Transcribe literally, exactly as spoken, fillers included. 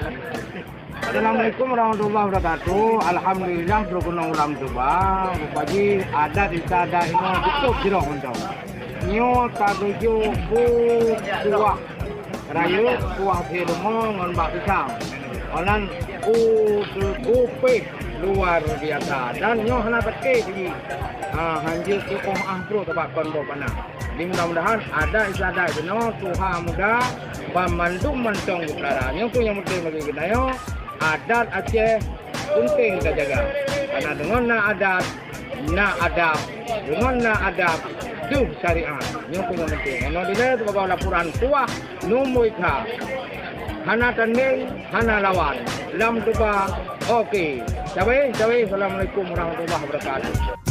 Assalamualaikum warahmatullahi wabarakatuh. Alhamdulillah, droe keunong u Lam Tuba. Rupa jih adat istiadat inoe cukup jroh mantong. Nyoe tatuju bu kuah rayeuk, kuah sireumo ngon bak pisang. Onan u, u péh luar biasa. Dan nyoe hana sakét jih. Ha, hanjeuet keu óh ah brôk teubak kon boh panah. Di mudah-mudahan adat istiadat jinoe tuha muda ban mandum mantong geupelara. Nyoe keuh nyang penting bagi geutanyoe, adat Aceh penting tajaga. Karena deungon na adat, na adab, deungon na adab, deuh syariat. Nyoe keuh nyang penting. Nyoe dilèe sibagoe laporan kuah numboi kha. Hana tandeng, hana lawan. Lam Tuba, oke. Cawe, cawe. Assalamualaikum warahmatullahi wabarakatuh.